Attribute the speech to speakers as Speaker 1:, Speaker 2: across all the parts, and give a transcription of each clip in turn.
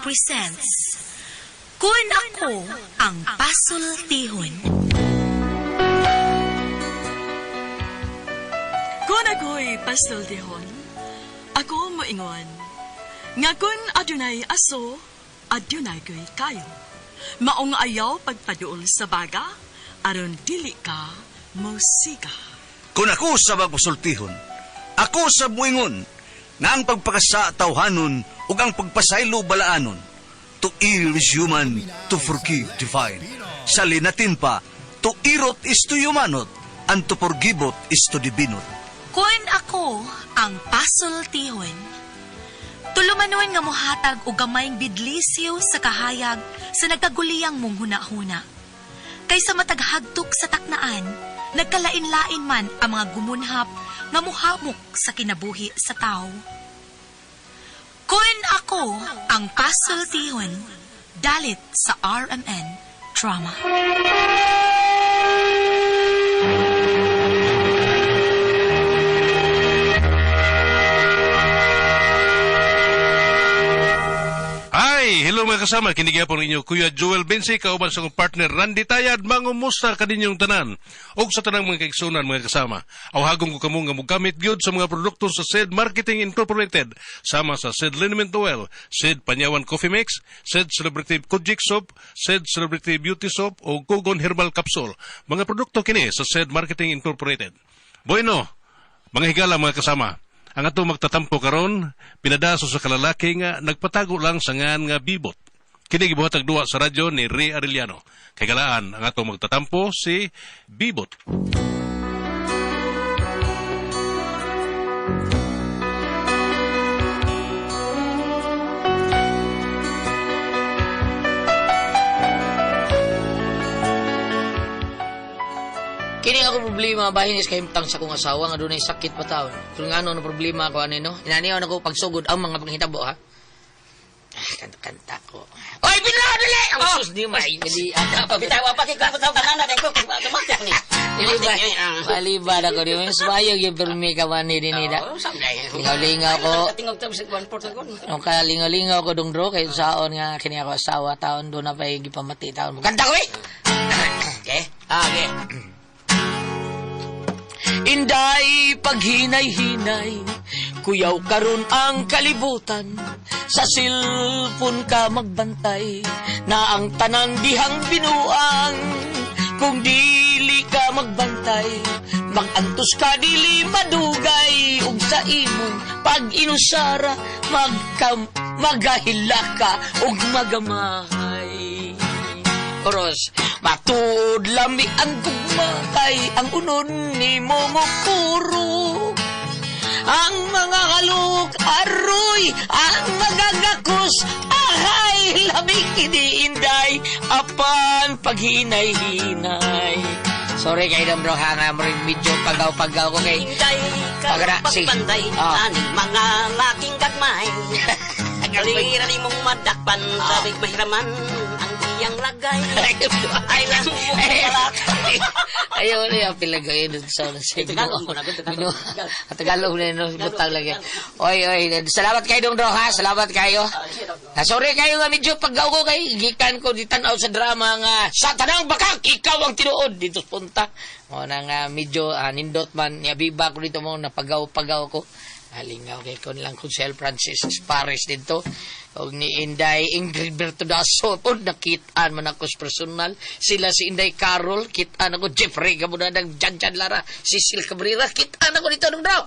Speaker 1: presents Kun Ako Ang Pasultihon.
Speaker 2: Kung ako'y pasultihon, ako moingon, nga kun adunay aso, adunay ko'y kayo. Maong ayaw pagpaduol sa baga, aron dili ka mosiga.
Speaker 3: Kung ako sa magpasultihon, ako sa muingon, nga ang pagpakasa tawhanon ug ang pagpasaylo balaanon. To err is human, to forgive divine. Sa linatin pa, to irot is to humanot, and to forgivot is to divinot.
Speaker 1: Kun ako ang pasultihon. Tulumanon nga mohatag og gamayng bidlisiw sa kahayag sa nagkaguliyang mong huna-huna. Kaysa mataghagtok sa taknaan, nagkalain-lain man ang mga gumunhap nga muhamok sa kinabuhi sa tao. Kun ako ang pasultihon, dalit sa RMN Drama.
Speaker 4: Ay, hello mga kasama. Kini gyapon ninyo Kuya Joel Bensi kauban sa akong partner Randy Tayad. Mangumusta kaninyong tanan ug sa tanang mga kaigsunan mga kasama. Awhagong ko kamo nga mogamit gyud sa mga produkto sa Said Marketing Incorporated sama sa Said Liniment Oil, Said Panyawan Coffee Mix, Said Celebrity Kojik Soap, Said Celebrity Beauty Soap o Kugon Herbal Capsule. Mga produkto kini sa Said Marketing Incorporated. Bueno, mga higala mga kasama, ang ato magtatampo karon pinadaso sa kalalaki nga nagpatago lang sa ngan nga bibot. Kini gibuhat og duwa sa radyo ni Ray Arellano. Kay galaan ang ato magtatampo si Bibot.
Speaker 5: Kini ako problema bahin is kahimtang sa akong asawa nga dunay sakit pa taon. Kung ngano na problema ako ani no. Inaniyaw na ko pagsugod ang mga panghitabo ha. Ah, kanta-kanta ko. Oy, bila dali! Ang sus ni may dali.
Speaker 6: Bitaw pa kay kapataw ka na ko tumatak ni.
Speaker 5: Dili ba? Maliba na ko di mo subayog yung permi ka man ni dinida. Lingaw-lingaw ko.
Speaker 6: Tingog tab sa 1/4 ko.
Speaker 5: Nung kalingaw-lingaw ko dong dro kay saon nga kini ako asawa taon do na pa gipamati taon. Kanta ko eh.
Speaker 6: Okay.
Speaker 5: Ah, okay. Inday paghinay-hinay, kuyaw karon ang kalibutan. Sa silpon ka magbantay, na ang tanan dihang binuang. Kung dili ka magbantay, magantos ka dili madugay. Ug sa imong pag-inusara, magahila ka ug magamahay. Oros, matuod lami ang gugma kay ang unon ni Momokuro. Ang mga halok aroy, ang mga gakos ahay, lami kiniinday, apan paghinay-hinay. Sorry kay Dam bro, ha nga mo rin medyo pagaw-pagaw ko kay
Speaker 6: Inday ka
Speaker 5: Pagara, sige.
Speaker 6: pagpanday
Speaker 5: Ah.
Speaker 6: aning mga laking gagmay. Kalira ni mong madakpan sabig mahiraman ang iyang lagay. Ay lang mo malak.
Speaker 5: Ayaw na yung pilagay doon sa
Speaker 6: Tagalog mo na, Tagalog.
Speaker 5: Tagalog na yun, butang lagi. Oy, oy, salamat kayo dong ha, salamat kayo. Ah, sorry kayo nga medyo paggaw ko kay gikan ko di tan-aw sa drama nga sa tanang bakak ikaw ang tinuod dito sa punta. Mo na nga medyo nindot man ni abiba ko dito mo napagaw-pagaw ko. Alingaw kay kon lang kung Sel Francis Paris dito. Og ni Inday Ingrid Bertodaso po nakitaan man ako sa personal. Sila si Inday Carol, kitaan ako Jeffrey Gamunadang Janjan Lara, Cecil Cabrera, kitaan ako dito dong draw.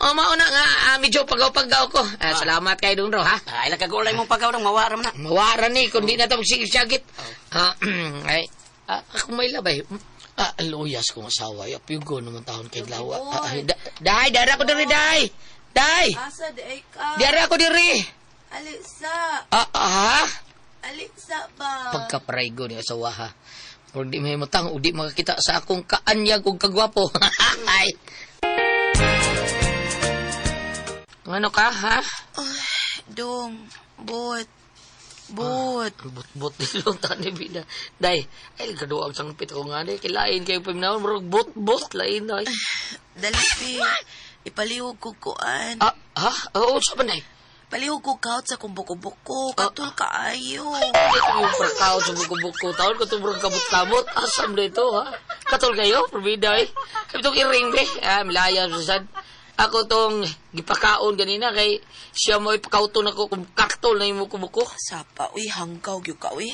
Speaker 5: O mauna nga medyo pagaw-pagaw ko. Ah, salamat kayo dong draw ha.
Speaker 6: Ay lang kagulay mong pagaw dong mawaram na.
Speaker 5: Mawara ni kung di na ito magsigit-sigit. Ah, ay, ako may labay. Ah, luyas kong asawa. Apyugo naman taon kay Lawa. Ah, ay, day, dara ko diri, day. Day!
Speaker 2: Asa di ay ka?
Speaker 5: Dara ko diri.
Speaker 2: Alisa!
Speaker 5: Ah, ah, ha?
Speaker 2: Alisa ba?
Speaker 5: Pagkaparaygo ni asawa ha. Pero di may mutang, o di makakita sa akong kaanyag o kagwapo. Ay. Ano ka, ha?
Speaker 2: Dong, bot, bot.
Speaker 5: But-but nilong tani bida. Day, ay kaduag sangpit ko nga day. Kilain kayo paminaw, murag but-but lain day.
Speaker 2: Dali, pi. Ipalihog ko kuan.
Speaker 5: Ah, ha? Oo, sa man day.
Speaker 1: Palihog ko kaut sa kong buko-buko. Katul kaayo.
Speaker 5: Ito yung prakaw sa buko-buko. Taon ko itong kamot-kamot. Asam na ito, ha? Katol kayo, probida, eh. Itong iring, be. Ah, milaya, Susan. Ako tong gipakaon ganina kay siya mo ipakauton ako kung kaktol na yung buko-buko.
Speaker 1: Sapa, uy, hanggaw gyud ka, uy.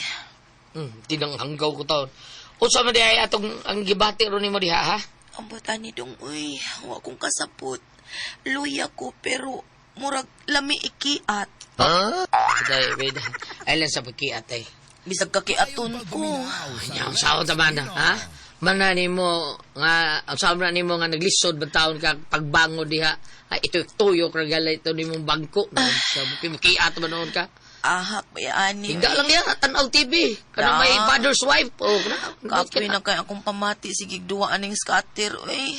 Speaker 5: Tinang hanggaw ko taon. Unsa man di ay atong ang gibati ron nimo diha, ha?
Speaker 1: Ang bata ni dong, uy, wa kong kasapot. Luya ko, pero murag lami ikiat.
Speaker 5: Day, wait. Ay lang sa pagkiat, ay.
Speaker 1: Bisag kakiaton ko.
Speaker 5: Nya, ang sao ta man, ha? Mana nimo nga ang sao na nimo nga naglisod ba taon ka pagbango diha. Ay ito tuyok ra gali ito nimong bangko. No, sa kiat ba noon ka?
Speaker 1: Ahak, bayani.
Speaker 5: Higa lang yan, tanaw TV. Kanang may father's wife. Oh, kana.
Speaker 1: Kapoy na kay akong pamati, sige duwa aning scatter, uy.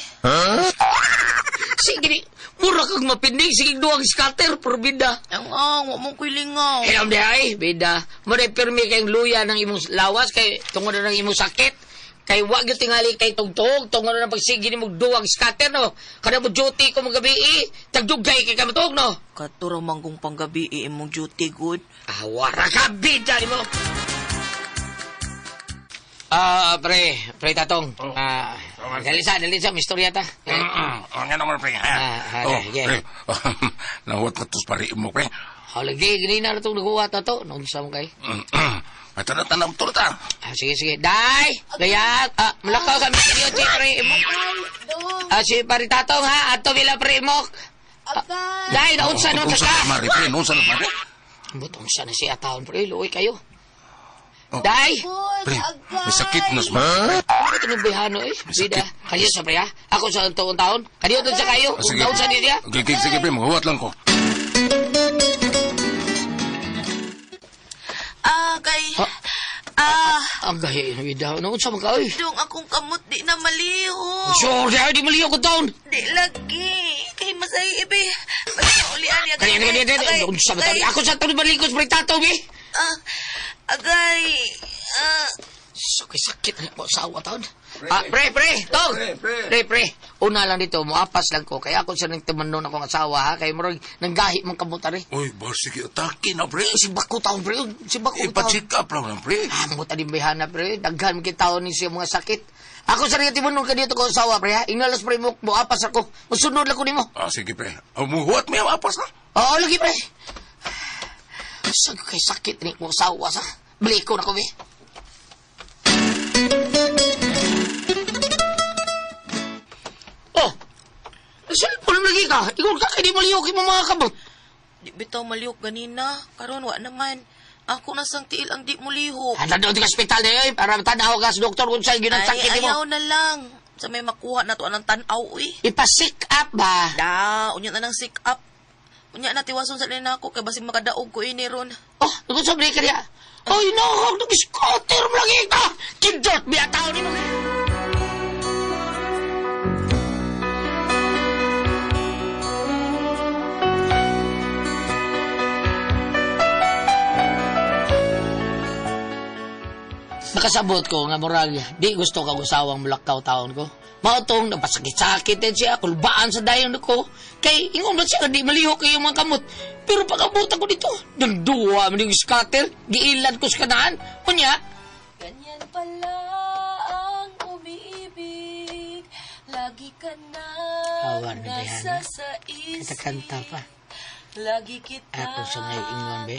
Speaker 5: Sige, ni, mura kag mapinding sige duwang scatter probida.
Speaker 1: Ang ang, wa mong kuilingaw.
Speaker 5: Eh, am ay, bida. Mo na pirmi kayong luya ng imong lawas kay tungod na ng imong sakit. Kay wa gyud tingali kay tugtog tungod na ng pagsige nimo duwang scatter no. Kada mo duty ko magabi eh, tagdugay kay kamatog no.
Speaker 1: Katura manggong panggabi, eh, imong duty good.
Speaker 5: Ah, wara ka bida nimo. Pre, pre Tatong.
Speaker 7: Oh.
Speaker 5: Ah, dali sa, mistorya ta.
Speaker 7: Oh, nga naman, pre. Ha?
Speaker 5: Ah,
Speaker 7: Oh,
Speaker 5: sige.
Speaker 7: pre. Nahuwat na tos pari mo, pre.
Speaker 5: Halagi, gini na itong naguwa ta to. Naunsa mo kay?
Speaker 7: Tara, tanaw, tara, ta.
Speaker 5: Ah, sige, sige. Day! Gaya, malakaw kami sa iyo, pre mo. Ah, si pare Tatong ha, ato bila pre mo. Ah, Day, naunsa, naunsa
Speaker 7: Unsa
Speaker 5: ka?
Speaker 7: na, mari, pre. Unsa na, mari.
Speaker 5: Butong siya na siya taon, pre. Luoy kayo.
Speaker 7: Oh.
Speaker 5: Day!
Speaker 7: Pre, may sakit na sa mari.
Speaker 5: Ano ito ng bihano eh? Bida. Kaniyo sa pre ha? Ako sa taon taon. Kaniyo doon sa kayo.
Speaker 7: Ah, sige.
Speaker 5: Taon sa niya.
Speaker 7: Okay, okay, sige, pre. Maghuwat lang ko.
Speaker 1: Ah, kay...
Speaker 5: Ah.
Speaker 1: Ah,
Speaker 5: Ang gahi, bida. Naunsa man ka oy?
Speaker 1: dong akong kamot di na maliho.
Speaker 5: Sure, di di maliyo ko taon.
Speaker 1: Di lagi. Kay masay ibi. Basta ulian niya.
Speaker 5: Kaniyo, kaniyo, kaniyo. Naunsa man taon. Ako sa taon balikos pre Tatong eh.
Speaker 1: Ah, agay. Ah,
Speaker 5: Sakit, sakit na ako sa awa taon. Ah, pre, pre, tong.
Speaker 7: Pre, pre.
Speaker 5: Pre, pre. Una lang dito, muapas lang ko. Kaya ako sa nang timanon akong asawa ha. Kaya murag nanggahi mong kamuta rin.
Speaker 7: Uy, ba, sige, atake na, pre.
Speaker 5: Si bako taon, pre. Si bako taon.
Speaker 7: Ipa-check up lang lang, pre.
Speaker 5: Ah, muta din bayhana, pre. Daghan mo taon ni siya mga sakit. Ako sa rin timanon ka dito ko asawa, pre ha. Ingnalas, pre, mo, muapas ako. Musunod lang ko nimo.
Speaker 7: Ah, sige, pre. Ah, muhuwat mo yung apas na.
Speaker 5: Oo, lagi, pre. Sag kay sakit ni ko asawa sa. Bliko na ko, be. Oh! Cellphone lagi ka. Ingon ka kay di malihok imong mga kamot.
Speaker 1: di bitaw malihok ganina. Karon wa naman. Ako na sang tiil ang di mo lihok.
Speaker 5: Anda doon ka ospital na yun, para tanaw ka sa doktor kung saan ginang
Speaker 1: Ay,
Speaker 5: sakit mo.
Speaker 1: ayaw na lang. Sa may makuha na to anang tan-aw, uy.
Speaker 5: Ipa-sick up ba?
Speaker 1: Da, unya na nang sick up. Unya na tiwason sa nila ako kay basig makadaog ko ini ron.
Speaker 5: Oh, kung sa ka niya. Oy, no, nag-scooter mo lagi ka. Kindot, biya tao ni mo. Nakasabot ko nga murag di gusto kag usawang mulakaw taon ko. Mao tong nagpasakit-sakit din siya, kulbaan sa dayon ko. Kay ingon man siya nga di malihok kay mga kamot. Pero pag-abot ako dito, nagduwa man yung scatter, giilad ko sa kanaan. Unya,
Speaker 1: Ganyan pala ang umiibig. Lagi ka na
Speaker 5: Awan na
Speaker 1: nasa
Speaker 5: Diana.
Speaker 1: sa isip.
Speaker 5: Kanta-kanta pa.
Speaker 1: Lagi kita
Speaker 5: Ako sa may ingon be.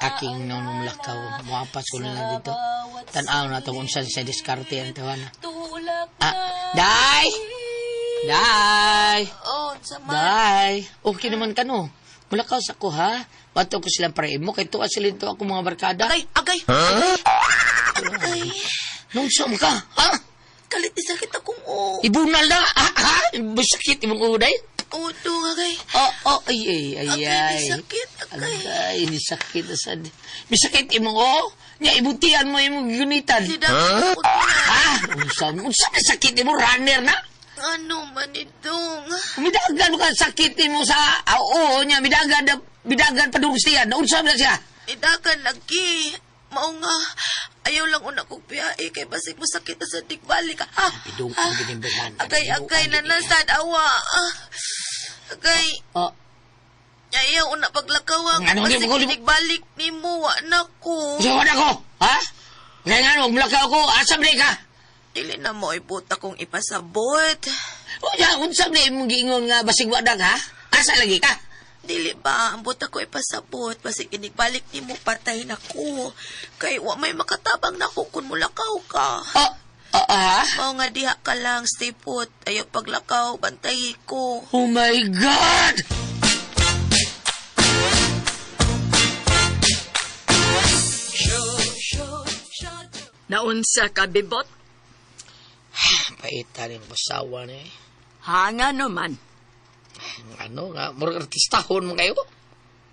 Speaker 5: Aking nung mulakaw, muapas ko na lang dito. Tanaw na itong unsan sa diskarte ang tawana.
Speaker 1: Tulak
Speaker 5: Ah, Day! Day!
Speaker 1: Oh, sama.
Speaker 5: Day! Okay naman ka no. Mulakaw sa ko ha. Bato ko silang para imo. Kay tuwa sila dito ako mga barkada.
Speaker 1: Agay, agay. Agay.
Speaker 5: Nung saan ka? Ha?
Speaker 1: Kalit ni sakit akong o.
Speaker 5: Ibunal na! Ha? Ha? Sakit imong uday?
Speaker 1: Uto, agay.
Speaker 5: Oh, oh, ay, ay, ay,
Speaker 1: Agay,
Speaker 5: ay.
Speaker 1: di sakit, agay.
Speaker 5: Agay, di sakit. Asad. May sakit imong o. Nya, ibutian mo imong gunitan.
Speaker 1: Di dapat ako na.
Speaker 5: Ha? Unsa, unsa na sakit imo runner na?
Speaker 1: Ano man itong?
Speaker 5: Midagan ka sakit nimo sa ah, oo nya midagan na midagan padungsian. Unsa man na siya?
Speaker 1: Idakan lagi. Mao nga, ayaw lang una kong biyahe kay basig mo sakit na sa digbalik. Ah,
Speaker 5: Idung ang ginimbahan.
Speaker 1: agay, agay, nanasad, awa. Ah, agay,
Speaker 5: Oh,
Speaker 1: Ayaw na paglakaw ako.
Speaker 5: Ano, di
Speaker 1: Kasi
Speaker 5: mo ko-
Speaker 1: balik ni mo, wa na ko.
Speaker 5: So, wala ko, ha? Kaya nga, huwag mulakaw ko, asa man ka?
Speaker 1: Dili na mo ibot akong ipasabot.
Speaker 5: O, ya, unsa man imong giingon nga basig wa ka, ha? Asa lagi ka?
Speaker 1: Dili ba, ang buta ko ipasabot. Basig inigbalik ni mo, patay na ko. Kay wa may makatabang na ko kung mulakaw ka.
Speaker 5: Oh, oh, ha?
Speaker 1: Mao nga diha ka lang, stay put. Ayaw paglakaw, bantayi ko.
Speaker 5: Oh my God!
Speaker 2: Naunsa ka, bibot?
Speaker 5: Paita rin pasawa na eh.
Speaker 2: Hanga naman.
Speaker 5: Ano nga, murag artistahon mo kayo.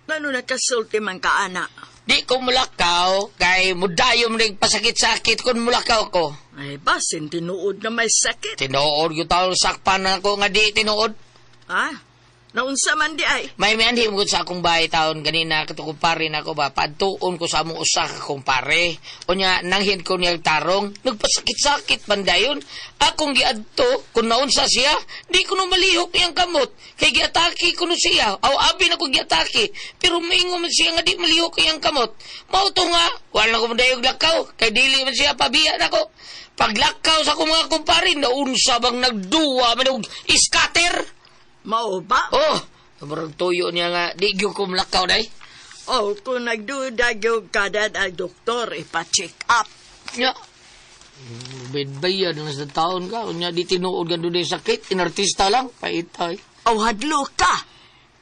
Speaker 2: Ngano nakasulti man ka, ana?
Speaker 5: Di ko mulakaw, kay mudayo mo rin pasakit-sakit kung mulakaw ko.
Speaker 2: Ay, basin tinuod na may sakit.
Speaker 5: Tinuod yung taon sakpan ako nga di tinuod.
Speaker 2: Ha? Naunsa man di ay?
Speaker 5: May mianhi mo sa akong bahay taon ganina kato kumpare na ako ba padtuon ko sa among usa ka kumpare. Unya nanghin ko niya tarong nagpasakit-sakit man dayon. Akong giadto kun naunsa siya di ko no malihok iyang kamot kay giatake ko no siya. Aw abi na ko giatake pero moingon man siya nga di malihok iyang kamot. Mao to nga wala ko dayog lakaw kay dili man siya pabiya nako. Paglakaw sa akong mga kumpare naunsa bang nagduwa man og scatter.
Speaker 2: Mao ba?
Speaker 5: Oh, murag tuyo niya nga, di gyud ko mulakaw day.
Speaker 2: Oh, kung nagduda gyud ka dad ang doktor, ipa-check up.
Speaker 5: Nya. Bedbaya na sa taon ka. Unya di tinuod ka doon sakit. Inartista lang. Paitay.
Speaker 2: Aw, hadlo ka.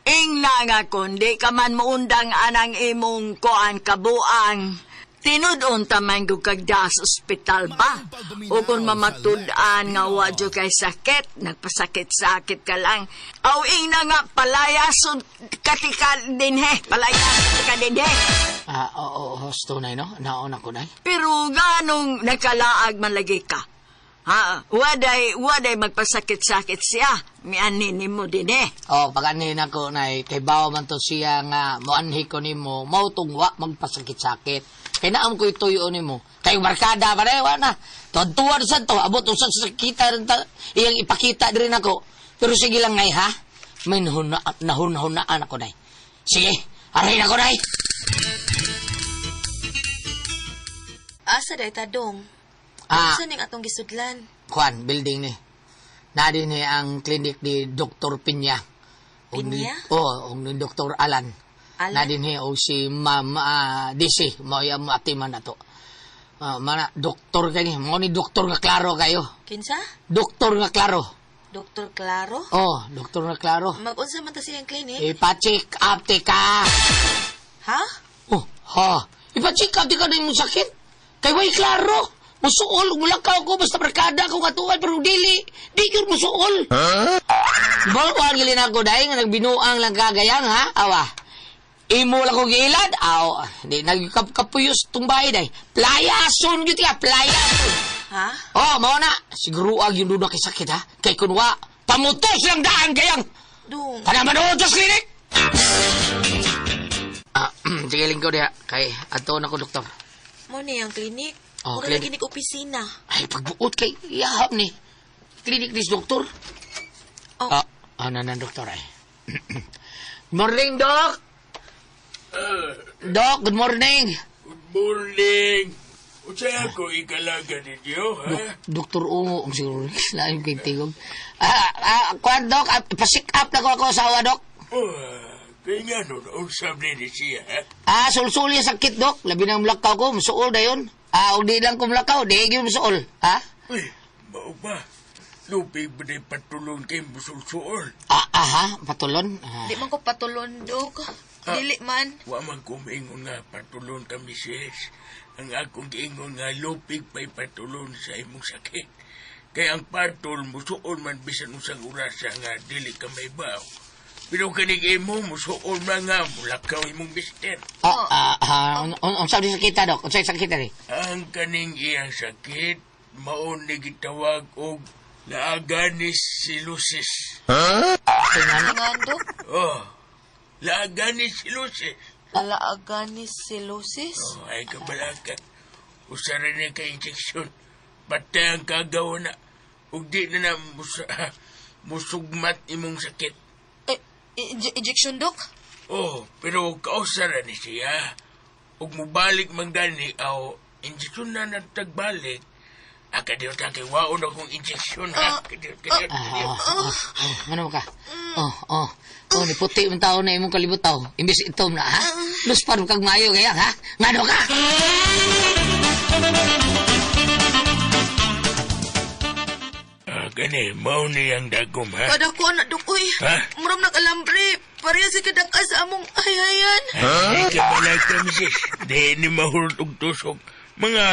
Speaker 2: Ingna nga kon, di ka man muundang anang imong kuan kabuang. Tinud-on ta man gyud kag daa sa ospital ba? O kung mamatud-an nga wa jud kay sakit, nagpasakit-sakit ka lang. Aw, ingna nga palayason katika dinhe, palayason ka dinhe.
Speaker 5: Ah, oo, oo, hosto na no? Naon ako na.
Speaker 2: Pero ganong nakalaag man lagi ka. Ha, waday magpasakit-sakit siya. Mianin nimo din eh.
Speaker 5: Oh, pag-anhin ako na kay bawo man to siya nga moanhi ko nimo, mao tong wa magpasakit-sakit. Kay naam ko ituyo nimo. Kay barkada pa wa na. Tuwan sa to, abot usad sa kita rin ta, iyang ipakita diri nako. Pero sige lang ngay ha. May nahuna, nahunahunaan ako nay. Sige, aray na ko nay.
Speaker 1: Asa day tadong?
Speaker 5: Ah,
Speaker 1: Unsa ning atong gisudlan?
Speaker 5: Kuan, building ni. Na din ni ang clinic ni Dr. Pinya. Og ni-
Speaker 1: Pinya?
Speaker 5: Oo, og ni Dr. Alan.
Speaker 1: Alan?
Speaker 5: Na din ni og si Ma'am DC, mao yang atiman na to. Ah, mana doktor kani, mo ni doktor nga klaro kayo.
Speaker 1: Kinsa?
Speaker 5: Doktor nga klaro.
Speaker 1: Dr. Claro?
Speaker 5: Oh, doktor nga klaro.
Speaker 1: Mag-unsa man ta siyang clinic?
Speaker 5: Ipa-check up ti ka.
Speaker 1: Ha?
Speaker 5: Oh, ha. Ipa-check up ti ka na imong sakit. Kay way klaro. Musuol, mulakaw ko, basta barkada ko katuan, pero dili. Di yun musuol. Huh? Bawal gilin ako dahil nga nagbinuang lang kagayang, ha? Awa. Imo lang ko giilad? Aw, di nagkapuyos tumbay day. Playason gyud ka, playason.
Speaker 1: Ha?
Speaker 5: Oh, mao na. Siguro ag yung duda kay sakit, ha? Kay kunwa, pamutos lang daan kayang.
Speaker 1: Dong.
Speaker 5: Kana manood sa klinik! Ah, sige lingko diha. Kay, ato na ko, doktor.
Speaker 1: Mo ni ang clinic.
Speaker 5: Oh,
Speaker 1: Mura
Speaker 5: clinic.
Speaker 1: lagi ni opisina.
Speaker 5: Ay, pagbuot kay, iyahap ni. Klinik ni doktor.
Speaker 1: Oh.
Speaker 5: Ah, ano na, doktor ay. Morning, Doc! Doc, good morning!
Speaker 8: Good morning. Unsa ako ikalaga ninyo, ha?
Speaker 5: Doktor Ungo, ang siguro, lain kay tigog. Ah, ah, kuwan, Doc, ah, pasik up na ko ako asawa, Doc.
Speaker 8: Oh, kay nga nun, unsa ni siya, ha?
Speaker 5: Ah, sulsul yung sakit, Doc. Labi na mulakaw ko, musuol na yun. Ah, og di lang ko mulakaw, di gyud musuol. Ha?
Speaker 8: Uy, mao ba? Lupig ba di patulon kay musulsuol?
Speaker 5: Ah, aha, patulon. Ah.
Speaker 1: Di man ko patulon, Dok. Dili man.
Speaker 8: Wa man ko maingon nga patulon ka, misis. Ang akong giingon nga lupig pa'y patulon sa imong sakit. Kay ang patol, musuol man bisan usang orasa nga dili ka may baw. Pero kanig imo, musuol man nga mulakaw imong mister.
Speaker 5: Ah, ah, ah, unsa di sakita, Dok? Unsa sakit ni?
Speaker 8: Ang kaning iyang sakit, maon ni gitawag og laaganis silusis.
Speaker 5: Tingnan.
Speaker 1: Nga, Dok.
Speaker 8: Oh, laaganis silusis.
Speaker 1: Alaaganis silosis?
Speaker 8: Oh, ay kabalaka. Usa ra ni ka injection. Patay ang kagawa na. Ug di na na musugmat imong sakit.
Speaker 1: Eh, injection, Dok?
Speaker 8: Oh, pero kausa ra ni siya. Ug mubalik man gani aw injeksyon na nagtagbalik. Akadiyot ang kay waon akong injeksyon ha. Kadiyot, kadiyot, kadiyot.
Speaker 5: Oh, ano ka? Oh. Oh, ni puti man tao na imong kalibutaw. Imbis itom na, ha? Luspan kag maayo kaya, ha? Ngano ka?
Speaker 8: Gani, mao ni ang dagom ha.
Speaker 1: Kada ko na dok uy.
Speaker 8: Ha?
Speaker 1: Muram nag-alambre. Pareha si kadaka sa among ayayan.
Speaker 8: Ay, kabala ka, misis. Di ni mahurot og tusok. Mga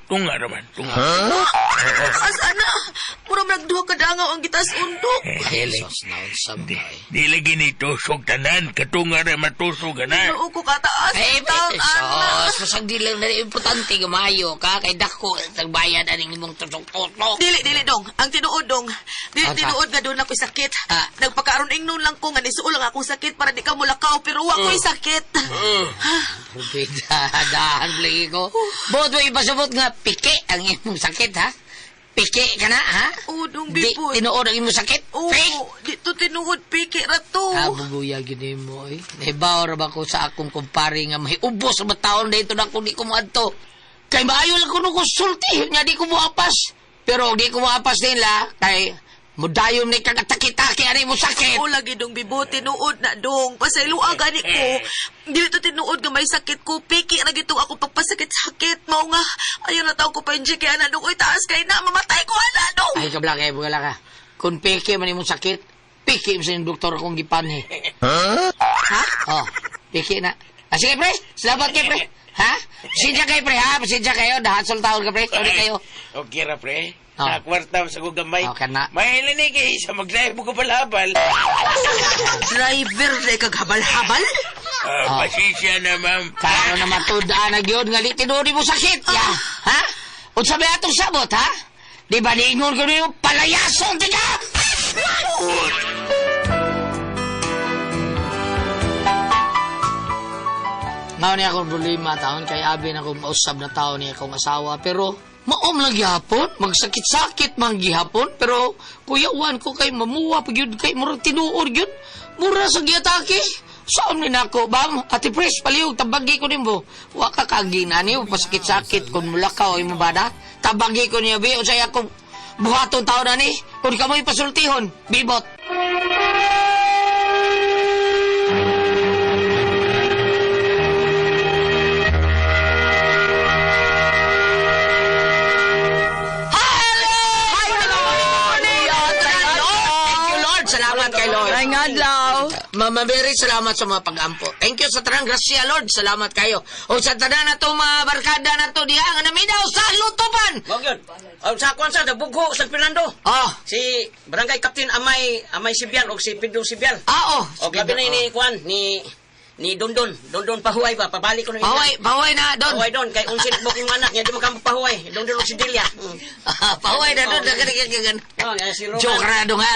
Speaker 8: tunga raman, tunga.
Speaker 1: Asa na? Muram nagduha kadangaw ang gitas undok.
Speaker 8: Dili,
Speaker 5: Sos na unsam
Speaker 8: di,
Speaker 5: ka, eh.
Speaker 8: di lagi ni tusok tanan. Katunga ra matusok na.
Speaker 1: Ginoo ko kataas
Speaker 5: Eh,
Speaker 1: ang taon, ana.
Speaker 5: sos, masang di lang na importante gamayo ka kay dako tagbayad aning imong tusok-tusok.
Speaker 1: Dili, dili dong. Ang tinuod dong. Dili
Speaker 5: Asa?
Speaker 1: tinuod nga doon ako'y sakit.
Speaker 5: Ah.
Speaker 1: Nagpakaaron ingnon lang ko nga nisuol ang akong sakit para di ka mulakaw pero wa ko'y sakit.
Speaker 5: Rubida, dahan lagi ko. Buot mo ipasubot nga piki ang imong sakit, ha? Piki ka na, ha?
Speaker 1: Oo, dong,
Speaker 5: Di
Speaker 1: bipod.
Speaker 5: tinuod ang imong sakit?
Speaker 1: Oo,
Speaker 5: Piki!
Speaker 1: dito tinuod piki ra to.
Speaker 5: Ah, buguya gini mo, eh. Nahibaw ra ba ko sa akong kumpare nga may ubos sa taon dito na kung di ko moadto. Kay maayo lang kuno konsulti, nga di ko moapas. Pero di ko moapas nila, kay mudayon ni kag ataki-taki ani mo sakit.
Speaker 1: Oo, lagi dong bibo, tinuod na dong. Pasayloa gani ko. Dili to tinuod nga may sakit ko. Piki ra gitong ako pagpasakit-sakit. Mao nga, ayaw na tao ko pa inject kaya na dong. Uy, taas kay na, mamatay ko ana dong.
Speaker 5: Ay, kabla kay bugala ka. Kung piki man imong sakit, piki mo sa inyong doktor akong gipanhi.
Speaker 1: Ha?
Speaker 5: Oh, piki na. Ah, sige, pre. Salamat kay pre. Ha? Pasensya kayo, pre, ha? Pasensya kayo. Dahansol taon ka, pre. Sorry kayo.
Speaker 8: Okay ra, pre.
Speaker 5: Oh.
Speaker 8: Nakwarta sa kong gamay.
Speaker 5: Okay na.
Speaker 8: Mahilan ni kay sa maglahi mo ko palabal.
Speaker 1: Driver na ikaghabal-habal?
Speaker 8: Ah, pasensya na, ma'am.
Speaker 5: Karon na matud-an na gyud nga di tinuod mo sakit. Ya. Ha? Unsa may atong sabot, ha? Di ba niingon ko niyo palayason tika? Mao ni akong problema taon kay abi na akong mausab na tao ni akong asawa pero maom lang gihapon, magsakit-sakit man gihapon pero kuyawan ko kay mamuwa pag yun kay murag tinuod gyud. Mura sa giatake. Saan ni nako, bam? Ate Pres, palihog, tabagi ko nimo. Wa ka kagina niyo, pasakit-sakit kung mulakaw imo bada. Tabagi ko niyo, bi, unsay akong buhaton taon na ni. Kung kamoy pasultihon, bibot. Thank you, Lord. Salamat kay Lord.
Speaker 2: Ay nga adlaw.
Speaker 5: Mama Mary, salamat sa mga pag-ampo. Thank you sa tanang grasya, Lord. Salamat kayo. O sa tanan na to, mga barkada na to, diha nga naminaw sa lutupan.
Speaker 6: Mao gyud. Oh, sa kwan sa Bugho San Fernando.
Speaker 5: Oh,
Speaker 6: Si Barangay Captain Amay Amay Sibyal og si Pedro Sibyal.
Speaker 5: ah, oh.
Speaker 6: Og labi na ni kwan ni ni Dondon, Dondon Pahuay ba pabalik ko na
Speaker 5: Pahuay, pahuay na, Don.
Speaker 6: Pahuay don kay unsin mo kong anak niya di mo ka pahuay. Dondon og si Delia.
Speaker 5: Pahuay na, Don.
Speaker 6: Oh, nga si Roman.
Speaker 5: Joke na, Don. ha?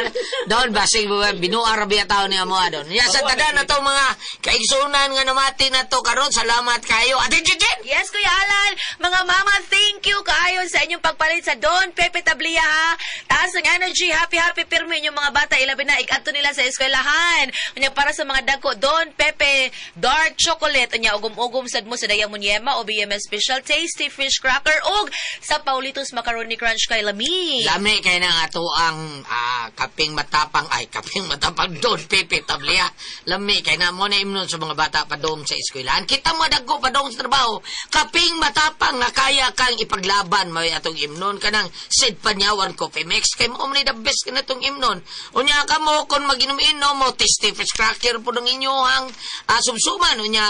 Speaker 5: Don, basig mo ba, binuang rabi tao niya mo, Don. Ya, sa tanan na to, mga kaigsunan nga namati na to, karon salamat kayo. Ate Jijin!
Speaker 1: Yes, Kuya Alan. Mga mama, thank you kaayon sa inyong pagpalit sa Don Pepe Tablia, ha. Taas ng energy, happy, happy, pirmi inyong mga bata. Ilabi na, ikanto nila sa eskwelahan. Unya, para sa mga dagko, Don Pepe Dark Chocolate. Unya, ugom-ugom sad mo sa Diamond Yema o BMS Special Tasty Fish Cracker og sa Paulitos Macaroni Crunch kay Lami.
Speaker 5: Lami kay na nga to ang kaping matapang ay kaping matapang Don Pepe Tablia. Lami kay na mo na imnon sa mga bata padong sa eskwelahan. Kita mo dagko padong sa trabaho. Kaping matapang nga kaya kang ipaglaban may atong imnon kanang Sid Panyawan Coffee Mix kay mo ni the best ka na tong imnon. Unya ka mo kon maginom-inom mo tasty fish cracker po ng inyohang sumsuman unya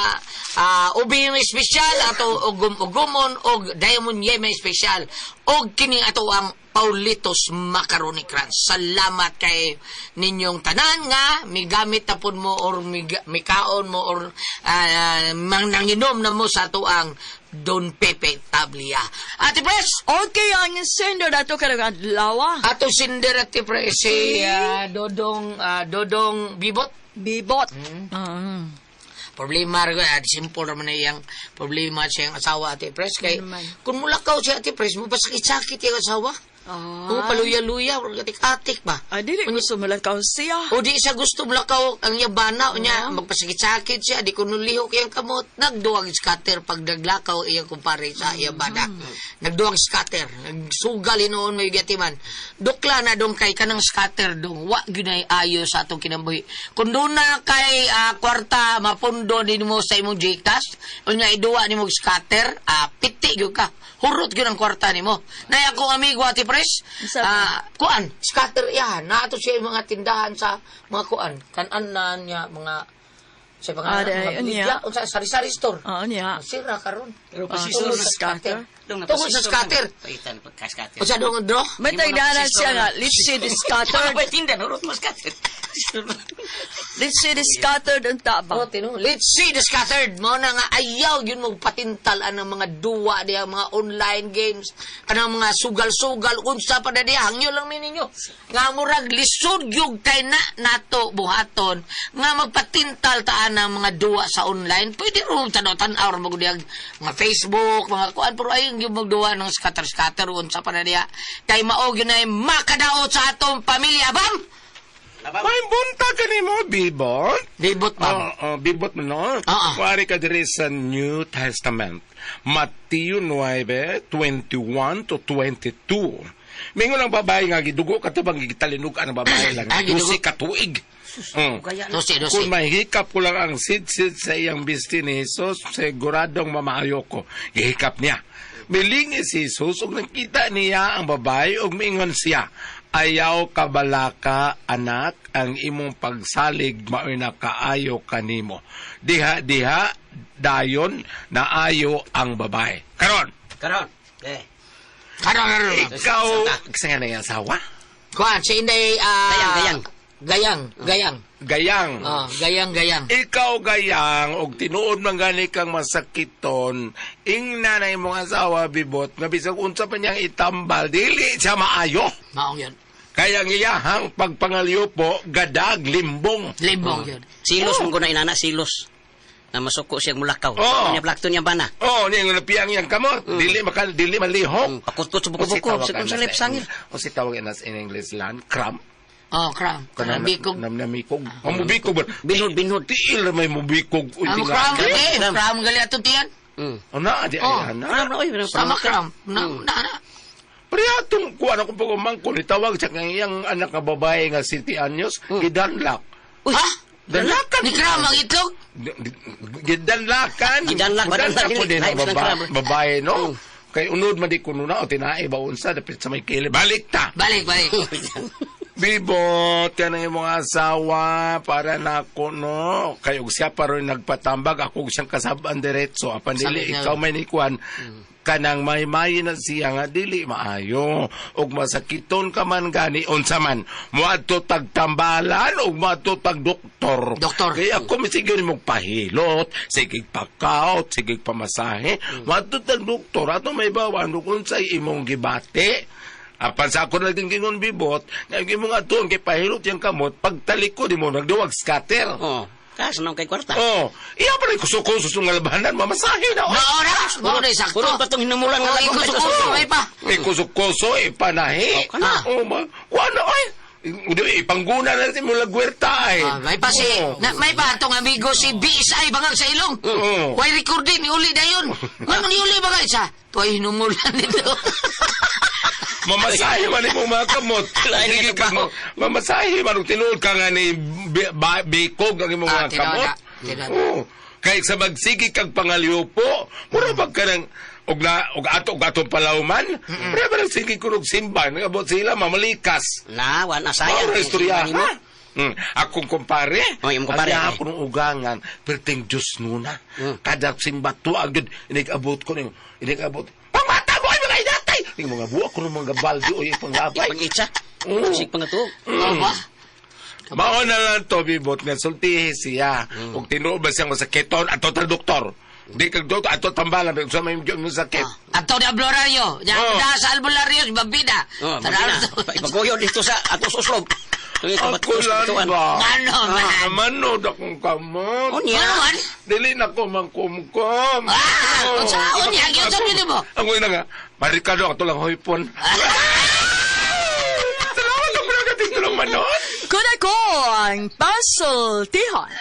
Speaker 5: ubi may espesyal ato ugum-ugumon og Diamond Yeme espesyal og kini ato ang Paulitos Macaroni Crunch. Salamat kay ninyong tanan nga migamit na pud mo or mikaon mo or mananginom na mo sa ato ang Don Pepe Tablia. Ate Pres!
Speaker 2: Okay, ang sender dato karong adlaw.
Speaker 5: Ato sinder Ate Pres si Dodong Dodong Bibot.
Speaker 2: Bibot.
Speaker 5: Problema ra gyud, simple ra man iyang problema sa iyang asawa Ate Pres kay
Speaker 2: Ano man?
Speaker 5: kung mulakaw siya Ate Pres mo pasakit-sakit iyang asawa.
Speaker 2: Ah.
Speaker 5: Oo, paluya-luya, atik-atik ba?
Speaker 2: Ah, dili gusto malakaw siya.
Speaker 5: O di siya gusto mulakaw ang yabana o niya, magpasakit-sakit siya, di ko nulihok iyang kamot. Nagduwag scatter pag naglakaw iyang kumpare sa iyang bana. Nagduwag scatter, nagsugal hinuon may gatiman. Dukla na dong kay kanang scatter dong, wa gyud ay ayo sa atong kinabuhi. Kung doon na kay kwarta mapundo nimo sa imong GCash, unya iduwa nimo og scatter, piti gyud ka. Hurot gyud ang kwarta nimo. Nay akong amigo Ate Pres,
Speaker 2: Unsa ba?
Speaker 5: kuan, scatter iyahan. Naato siya yung mga tindahan sa mga kuan. Kanan niya mga sa mga
Speaker 2: Ah, day,
Speaker 5: mga
Speaker 2: unya.
Speaker 5: bigla, unsa sari-sari store.
Speaker 2: Oo niya.
Speaker 5: Sira karon.
Speaker 6: Pero
Speaker 2: Ah,
Speaker 6: pasistor
Speaker 2: tungod
Speaker 6: na
Speaker 2: sa scatter.
Speaker 5: Tungod sa scatter.
Speaker 6: Paitan pagka-scatter.
Speaker 5: Unsa dong dro?
Speaker 2: May tagdanan siya nga, litsid scattered.
Speaker 6: Ano ba tindan? Hurot mo scatter.
Speaker 2: Litsid scattered ang taba.
Speaker 5: Oh, tino. Let's see the scattered. Mao na nga ayaw yun mo patintal ang mga duwa diya, mga online games, kanang mga sugal-sugal unsa pa na diya hangyo lang mi ninyo. Nga murag lisod gyud kay na nato buhaton nga magpatintal taan ang mga duwa sa online. Pwede ro tanaw-tanaw ra magud diya mga Facebook, mga kuan pero ayaw gyud magduwa ng scatter-scatter unsa pa na diya. Kay mao gyud ay makadaot sa atong pamilya, bam.
Speaker 9: May buntag ka nimo, Bibot.
Speaker 5: Dibot bam.
Speaker 9: Oo, bibot mo, no?
Speaker 5: Oo.
Speaker 9: Kuwari ka diri sa New Testament. Mateo 9, 21 to 22. Mingon ang babae nga gidugo ka bang gitalinog ang babae lang.
Speaker 5: Ah, gidugo.
Speaker 9: Dusi ka tuig. Mm.
Speaker 5: Dose, dose.
Speaker 9: Kung mahikap ko lang ang sit-sit sa iyang bisti ni Jesus, siguradong mamaayo ko. Gihikap niya. Milingi si Jesus ug nakita niya ang babae ug miingon siya, ayaw kabalaka anak ang imong pagsalig maoy nakaayo kanimo. Diha diha dayon naayo ang babae. Karon,
Speaker 6: Karon. Eh.
Speaker 5: Karon karon.
Speaker 9: ikaw sa nga na iyang asawa?
Speaker 5: Kuan, si Inday,
Speaker 6: Gayang, gayang.
Speaker 5: Gayang, gayang.
Speaker 9: Gayang.
Speaker 5: Ah, gayang, gayang.
Speaker 9: Ikaw gayang og tinuod man gani kang masakiton ingna na imong asawa bibot nga bisag unsa pa niyang itambal dili siya maayo.
Speaker 5: Maong yun.
Speaker 9: Kaya ang iyahang pagpangalyo po gadag limbong.
Speaker 5: Limbong yun.
Speaker 6: Silos mo ko na inana, silos. Na masuko siya mulakaw.
Speaker 9: Oo.
Speaker 6: Niya plakto niya bana.
Speaker 9: Oh, niya nga napiyang iyang kamot. Dili maka dili malihok.
Speaker 6: Pakutkot sa buko-buko.
Speaker 9: O si
Speaker 6: Sa
Speaker 9: tawag
Speaker 6: kung sa lip sangil.
Speaker 9: O si tawag inas in English lan cramp.
Speaker 5: Oh, kram. Kanang bikog.
Speaker 9: Namnamikog. Ang mubikog ba?
Speaker 6: Binhod, binhod.
Speaker 9: Tiil ra may mubikog. Uy,
Speaker 5: Ang
Speaker 9: tinga.
Speaker 5: kram, eh.
Speaker 6: Kram.
Speaker 5: Kram gali atong tiyan.
Speaker 6: Mm.
Speaker 9: O na, di
Speaker 5: Oh.
Speaker 9: ay na.
Speaker 6: Kram na, oy.
Speaker 5: Sama kram. Na, na, na.
Speaker 9: Pero atong kuha na kong pagumangkon, itawag siya kang iyang anak nga babae nga City Anyos, gidanlak.
Speaker 6: Uy.
Speaker 5: Ha?
Speaker 9: Danlakan.
Speaker 5: Ni kram ang itlog?
Speaker 9: Gidanlakan.
Speaker 6: Gidanlak,
Speaker 9: Gidanlak po
Speaker 6: badanlak,
Speaker 9: din ang
Speaker 6: dili. Lain
Speaker 9: baba,
Speaker 6: kram.
Speaker 9: babae, no? Kay unod man di kuno na, o tinae ba unsa, dapit sa may kili. Balik ta!
Speaker 5: Balik, balik.
Speaker 9: Bibot, yan ang imong asawa para nako no. Kay og siya pa ron nagpatambag ako og siyang kasab-an diretso apan dili
Speaker 5: Sabi niya.
Speaker 9: ikaw may nikuan kanang maymay na siya nga dili maayo ug masakiton ka man gani unsa man moadto tag tambalan ug moadto tag doktor.
Speaker 5: Doktor.
Speaker 9: Kaya ako sige mo pahilot, sige pakaot, sige pamasahe. Moadto tag doktor ato may bawan ug unsay imong gibati. Apan sa ako naging gingon bibot, nga yung imong atuon kay pahilot yung kamot, pagtalikod mo nagduwag scatter.
Speaker 6: Oh. Kas na kay kwarta.
Speaker 9: Oh, iya pa rin kuso-kuso sa labanan, mamasahe na. Oy.
Speaker 5: Maora, maora, sakto.
Speaker 6: Puro pa tong hinumulan nga
Speaker 5: Oh,
Speaker 6: lagong
Speaker 5: ikuso-kuso, may pa.
Speaker 9: Eh, kuso-kuso, ipanahi.
Speaker 6: Oh, kana.
Speaker 9: Oh, ma, kuha na, oy. Hindi, ipangguna na si mula gwerta, ay.
Speaker 5: Ah, may pa si, na, may pa atong amigo si BSI bangag sa ilong.
Speaker 9: Oo.
Speaker 5: Way recording, ni uli na yun. Ngano ni uli bangag sa? Tuway hinumulan nito.
Speaker 9: Mamasahe man imong mga kamot.
Speaker 6: Lain
Speaker 9: Sige
Speaker 6: nga
Speaker 9: ka
Speaker 6: trabaho.
Speaker 9: mo. Mamasahe man og tinuod ka nga ni bikog ang imong
Speaker 5: Ah,
Speaker 9: mga
Speaker 5: tinuod
Speaker 9: kamot.
Speaker 5: na, tinuod.
Speaker 9: Oo. Kay sa magsige kag pangalyopo, mura bag ka ng og na og ato og atong palawman. Mura ba nang sige ko og simba, nagabot sila mamalikas.
Speaker 6: Na, wan asaya.
Speaker 9: Mao ra istorya. Ha? Akong kumpare.
Speaker 6: Oh, imong kumpare,
Speaker 9: Ang
Speaker 6: eh.
Speaker 9: ako ng ugangan, perting Diyos nuna. Kada simba tuag yun, inikabot ko niyo. Inikabot. Pangmata mo ay mga inatay! Yung mga buwak ko ng mga balde o yung panglabay.
Speaker 6: Pag-itsa.
Speaker 9: Oo.
Speaker 6: Sig pangatuog.
Speaker 5: Ba?
Speaker 9: Mao na lang to, bibot, nga sultihi siya. Kung tinuod ba siyang masakiton, ato ta doktor. Di kag doktor, ato tambalan, sa may masakit.
Speaker 5: Ato ni Ablораrio. Ya,
Speaker 9: Oh.
Speaker 5: da sa Albulario, si Babida.
Speaker 6: Oh,
Speaker 5: Tara-
Speaker 6: mabina. Ipaguyo dito sa atos uslob.
Speaker 9: Ako lang ba?
Speaker 5: Ano man?
Speaker 9: Manod akong kamot.
Speaker 6: Oh, niya.
Speaker 5: Ano man?
Speaker 9: Dili na ko mangkumkum.
Speaker 5: Ah, unsa niya gyud sa mo?
Speaker 9: Ang una nga, Marikado, ato lang hoypon.
Speaker 5: Ah!
Speaker 2: Ako ang Pasultihon.